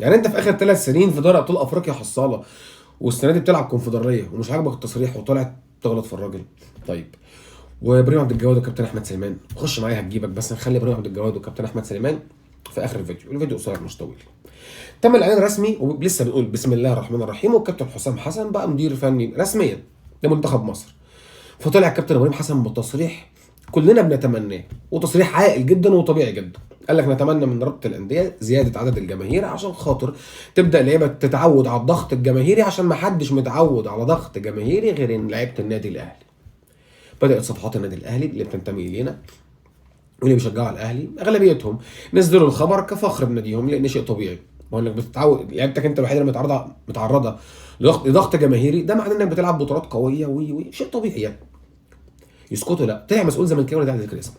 يعني انت في اخر 3 سنين في دوري ابطال افريقيا حصاله، والسنة دي بتلعب كونفدراليه ومش عاجبك التصريح وطالع تغلط في الراجل. طيب وابراهيم عبد الجواد والكابتن احمد سليمان، خش معايا هتجيبك، بس نخلي ابراهيم عبد الجواد والكابتن احمد سليمان في اخر الفيديو، الفيديو قصير مش طويل. تم الاعلان الرسمي ولسه بنقول بسم الله الرحمن الرحيم، والكابتن حسام حسن بقى مدير فني رسميا لمنتخب مصر. فطلع الكابتن ابراهيم حسن بتصريح كلنا بنتمناه، وتصريح عاقل جدا وطبيعي جدا. قال لك نتمنى من رابطه الاندية زيادة عدد الجماهير عشان خاطر تبدا اللعيبة تتعود على الضغط الجماهيري، عشان ما حدش متعود على ضغط جماهيري غير ان لعيبة النادي الاهلي. بدات صفحات النادي الاهلي اللي بتنتمي الينا واللي بيشجعوا الاهلي اغلبيتهم نزلوا الخبر كفخر بناديهم، لان شيء طبيعي. ما هو انك بتتعود، لعيبتك انت الوحيدة اللي متعرضه لضغط جماهيري، ده معناه انك بتلعب بطولات قوية وي شيء طبيعي يعني. يسكتوا؟ لا، طلع مسؤول زملكاوي ده على ذكر اسمه،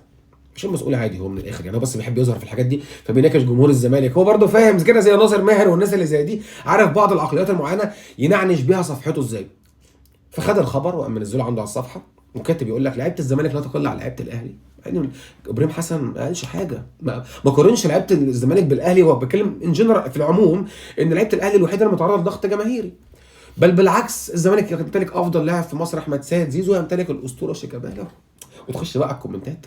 مش مسؤول عادي، هو من الاخر يعني هو بس بيحب يظهر في الحاجات دي، فبيناقش جمهور الزمالك، هو برده فاهم كده زي ناصر ماهر والناس اللي زي دي، عارف بعض العقليات المعينة ينعنش بيها صفحته ازاي. فخد الخبر وقام منزله عنده على الصفحة وكاتب يقول لك لعيبة الزمالك لا تقل عن لعيبة الاهلي. يعني ابراهيم حسن ما قالش حاجة، ما قارنش لعيبة الزمالك بالاهلي، هو بيتكلم in general في العموم ان لعيبة الاهلي الوحيدة اللي متعرضه لضغط جماهيري، بل بالعكس الزمالك يمتلك افضل لاعب في مصر احمد سيد زيزو، يمتلك الاسطورة شيكابالا. وتخش بقى على الكومنتات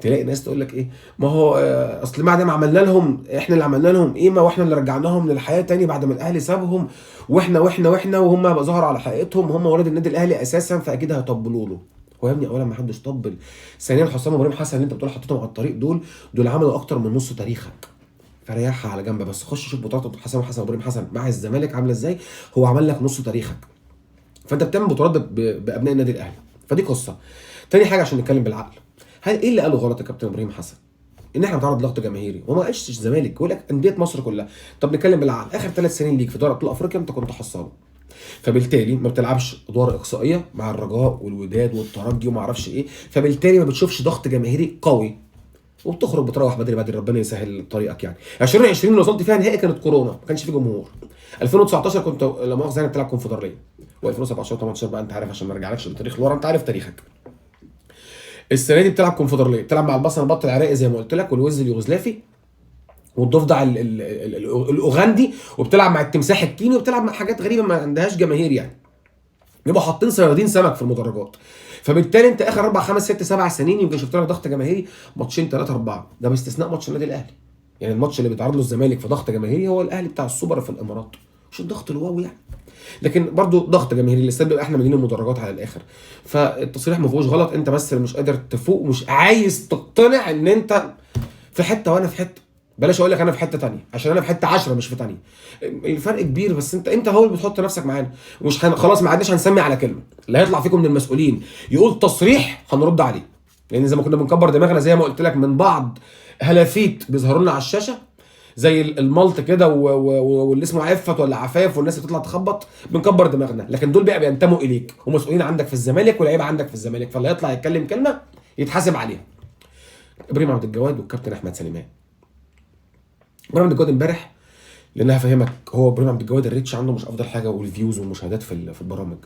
تلاقي ناس تقول لك ايه، ما هو اصل بعد ما عملنا لهم، احنا اللي عملنا لهم قيمة، واحنا اللي رجعناهم للحياة تاني بعد ما الاهلي سابهم، واحنا واحنا واحنا، وهم ظهروا على حقيقتهم، وهم ولاد النادي الاهلي اساسا، فاكيد هيطبلوا له. هو يا ابني اولا ما حدش طبل، ثانيا حسام ابراهيم حسن اللي انت بتقول حطيتهم على الطريق، دول عملوا اكتر من نص تاريخك، فريحها على جنب. بس خش شوف بطولات حسام حسن وابراهيم حسن مع الزمالك عامله ازاي، هو عمل لك نص تاريخك، فانت بتعمل بطولات بابناء النادي الاهلي، فدي قصة. تاني حاجة عشان نتكلم بالعقل، هل ايه اللي قاله غلط يا كابتن ابراهيم حسن؟ ان احنا بنتعرض لضغط جماهيري، وما قالش الزمالك، بيقول لك اندية مصر كلها. طب نتكلم بالعقل، اخر 3 سنين ليك في دوري ابطال افريقيا انت كنت حصاله، فبالتالي ما بتلعبش ادوار اقصائيه مع الرجاء والوداد والترجي وما اعرفش ايه، فبالتالي ما بتشوفش ضغط جماهيري قوي، وبتخرج بتروح بدري بدري، ربنا يسهل طريقك. يعني 2020 اللي وصلت فيها نهائي كانت كورونا، ما كانش في جمهور. 2019 كنت لا مؤاخذة يعني بتلعب كونفدراليه، و2017 18 بقى انت عارف، عشان ما ارجعلكش بالتاريخ لورا، انت عارف تاريخك. السنة دي بتلعب كونفدراليه، بتلعب مع البصل البط العراقي زي ما قلت لك، والوز اليوغوسلافي، والضفدع الاوغندي، وبتلعب مع التمساح الكيني، وبتلعب مع حاجات غريبة ما عندهاش جماهير يعني، بيبقوا حاطين صيادين سمك في المدرجات. فبالتالي انت اخر 4 5 6 7 سنين يمكن شفت لك ضغط جماهيري ماتشين 3 4، ده باستثناء ماتش النادي الاهلي. يعني الماتش اللي بيتعرض له الزمالك في ضغط جماهيري هو الاهلي بتاع السوبر في الامارات، مش الضغط ال wow يعني، لكن برضو ضغط جماهيري، الاستاد بيبقى احنا مليين المدرجات على الاخر. فالتصريح ما فيهوش غلط، انت بس اللي مش قادر تفوق ومش عايز تقتنع ان انت في حتة وانا في حتة. بلاش اقول لك انا في حتة تانية، عشان انا في حتة 10 مش في تانية، الفرق كبير. بس انت هو اللي بتحط نفسك معانا، ومش خلاص ما عدناش هنسمي على كلمة. اللي هيطلع فيكم من المسؤولين يقول تصريح هنرد عليه، لان زي ما كنا بنكبر دماغنا زي ما قلت لك من بعض هلافيت بيظهروا لنا على الشاشة زي الملط كده واللي اسمه عفت ولا عفاف والناس اللي بتطلع تخبط، بنكبر دماغنا. لكن دول بقى بينتموا اليك ومسؤولين عندك في الزمالك ولاعيبه عندك في الزمالك، فاللي هيطلع يتكلم كلمة يتحاسب عليها. ابراهيم عبد الجواد والكابتن احمد سليمان. ابراهيم عبد الجواد امبارح، لان هفهمك، هو ابراهيم عبد الجواد ال reach عنده مش افضل حاجة، وال views والمشاهدات في البرامج.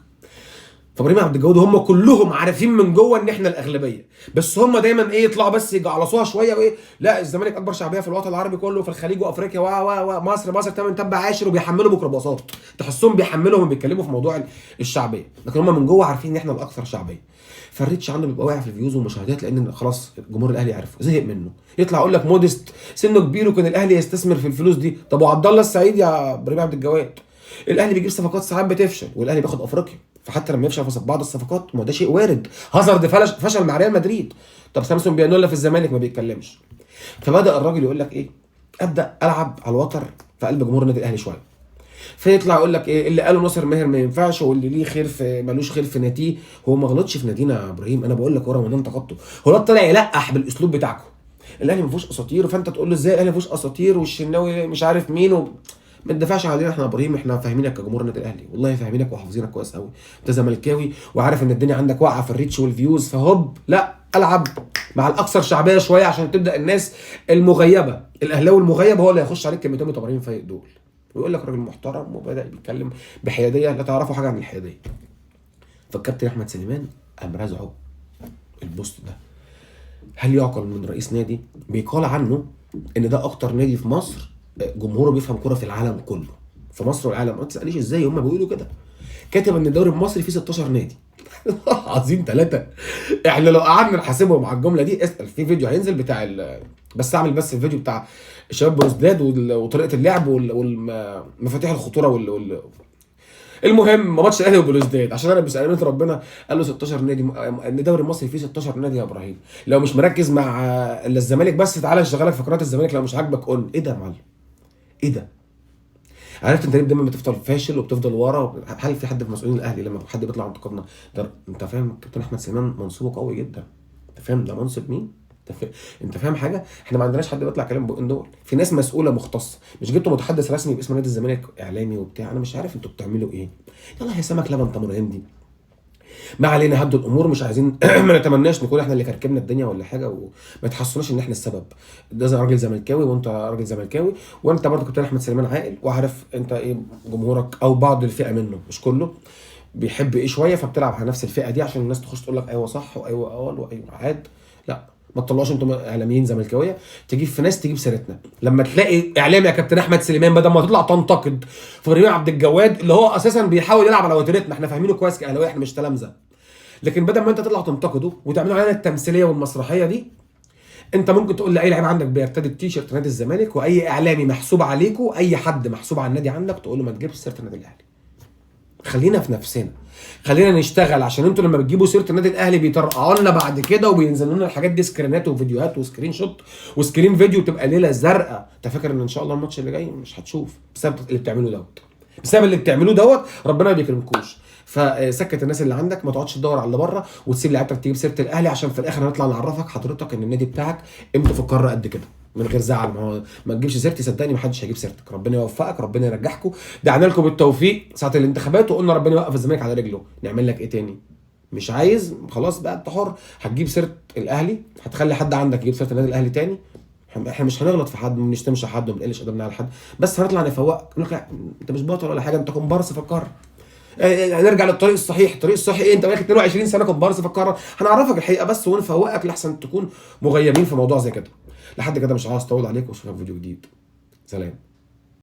فابراهيم عبد الجواد هم كلهم عارفين من جوه ان احنا الاغلبية، بس هم دايما ايه يطلعوا بس يجعلصوها شوية وايه، لا الزمالك اكبر شعبية في الوطن العربي كله وفي الخليج وافريقيا و و و مصر مصر تمن تبع عاشر، وبيحملوا ميكروباصات، تحسهم بيحملوا وبيتكلموا في موضوع الشعبية، لكن هم من جوه عارفين ان احنا الاكثر شعبية. فال reach عنده بيبقى واقع في ال views والمشاهدات، لان خلاص جمهور الاهلي عرفه زهق منه. يطلع يقول لك موديست سنة كبير وكان الاهلي يستثمر في الفلوس دي. طب وعبد الله السعيد يا ابراهيم عبد الجواد، الاهلي بيجيب صفقات ساعات بتفشل، والاهلي بياخد افريقيا، فحتى لما يفشل في بعض الصفقات ما ده شيء وارد. هازارد فشل مع ريال مدريد، طب سامسون بيانولا في الزمالك ما بيتكلمش. فبدا الراجل يقول لك ايه، ابدا العب على الوتر في قلب جمهور النادي الاهلي شوية. فيطلع يقول لك ايه اللي قاله ناصر ماهر ما ينفعش، واللي ليه خير في ملوش خير في ناديه. هو ما غلطش في نادينا يا ابراهيم، انا بقول لك ورا ما انتقدته، هو طلع يلقح بالاسلوب بتاعكم. الاهلي ما فيهوش اساطير، فانت تقول له ازاي الاهلي ما فيهوش اساطير والشناوي مش عارف مين ما تدافعش علينا احنا يا ابراهيم، احنا فاهمينك كجمهور النادي الاهلي، والله فاهمينك وحافظينك كويس قوي. انت زملكاوي وعارف ان الدنيا عندك واقعه في ال reach وال views، فهوب لا العب مع الاكثر شعبية شوية عشان تبدا الناس المغيبة، الاهلاوي المغيب هو اللي هيخش عليك كلمتين بتوع ابراهيم فايق دول، ويقول لك راجل محترم وبدا بيتكلم بحياديه، لا تعرفوا حاجة عن الحيادية. فالكابتن احمد سليمان قام رازعه ال post ده. هل يعقل من رئيس نادي بيقال عنه ان ده اكتر نادي في مصر جمهوره بيفهم كورة في العالم كله، في مصر والعالم. ما تسالنيش ازاي هم بيقولوا كده. كاتب ان الدوري المصري فيه 16 نادي. عظيم 3. احنا لو قعدنا نحاسبهم على الجملة دي، اسال في فيديو هينزل بتاع بس اعمل بس الفيديو بتاع الشباب بروزداد وطريقه اللعب والمفاتيح الخطورة المهم ماتش الاهلي وبلوزداد، عشان انا بسألة ربنا قال له 16 نادي، الدوري المصري فيه 16 نادي يا ابراهيم. لو مش مركز مع الزمالك بس تعالى نشغلك في قناة الزمالك، لو مش عاجبك قول ايه ده يا معلم؟ ايه ده؟ عرفت انت ليه دايما بتفضل فاشل وبتفضل ورا؟ هل في حد في مسؤولين الاهلي لما حد بيطلع انتقادنا ده؟ انت فاهم كابتن احمد سليمان منصبه قوي جدا، انت فاهم ده منصب مين؟ انت فاهم حاجة؟ احنا ما عندناش حد بيطلع كلام بقين دول، في ناس مسؤولة مختصة، مش جبتوا متحدث رسمي باسم نادي الزمالك اعلامي وبتاع، انا مش عارف انتوا بتعملوا ايه. يلا يا سمك لبن تمر هندي، ما علينا، هدوا الامور، مش عايزين ما نتمناش نكون احنا اللي كركبنا الدنيا ولا حاجة، وما تحسوناش ان احنا السبب. ده راجل زملكاوي وانت راجل زملكاوي، وانت برضه كابتن احمد سليمان عاقل وعارف انت ايه جمهورك او بعض الفئة منه مش كله بيحب ايه شوية، فبتلعب على نفس الفئة دي عشان الناس تخش تقول لك ايوه صح وايوة اول وايوة عاد. لا ما تطلعوش انتم اعلاميين زملكاويه تجيب في ناس تجيب سيرتنا. لما تلاقي اعلامي يا كابتن احمد سليمان بدل ما تطلع تنتقد في ابراهيم عبد الجواد اللي هو اساسا بيحاول يلعب على وتيرتنا، احنا فاهمينه كويس كاهلاويه، احنا مش تلامذه، لكن بدل ما انت تطلع تنتقده وتعملوا علينا التمثيلية والمسرحيه دي، انت ممكن تقول لاي لعيب عندك بيرتدي التيشيرت نادي الزمالك، واي اعلامي محسوب عليكم، اي حد محسوب على النادي عندك، تقول له ما تجيبش سيره النادي الاهلي. خلينا في نفسنا، خلينا نشتغل، عشان انتوا لما بتجيبوا سيره النادي الاهلي بيطرقعوا لنا بعد كده وبينزلوا لنا الحاجات دي سكرينات وفيديوهات و screenshot و screen فيديو، تبقى ليلة زرقاء. انت فاكر ان ان شاء الله الماتش اللي جاي مش هتشوف بسبب اللي بتعملوه دوت، بسبب اللي بتعملوه دوت ربنا ما بيكرمكوش. فسكت الناس اللي عندك، ما تقعدش تدور على اللي بره وتسيب لعيبتك تجيب سيره الاهلي، عشان في الاخر هنطلع نعرفك حضرتك ان النادي بتاعك قيمته في القارة قد كده من غير زعل. ما هو ما تجيبش سيرتي، صدقني ما حدش هيجيب سيرتك. ربنا يوفقك، ربنا ينجحكم، دعنا لكم بالتوفيق ساعة الانتخابات وقلنا ربنا يوقف الزمالك على رجله. نعمل لك ايه تاني؟ مش عايز خلاص بقى، انت حر، هتجيب سيره الاهلي، هتخلي حد عندك يجيب سيره النادي الاهلي تاني. احنا مش هنغلط في حد، ما بنشتمش حد وما بنقلش ادبنا على حد، بس هنطلع نفوقك، نقول لك انت مش بطل ولا حاجة، انت كومبارس في القارة. هنرجع للطريق الصحيح. الطريق الصحيح ايه؟ انت بقالك 22 سنة كومبارس في القارة، هنعرفك الحقيقة بس ونفوقك لحسن تكون مغيبين في موضوع زي كده. لحد كده مش عاوز اطول عليك، واشوفك في فيديو جديد. سلام.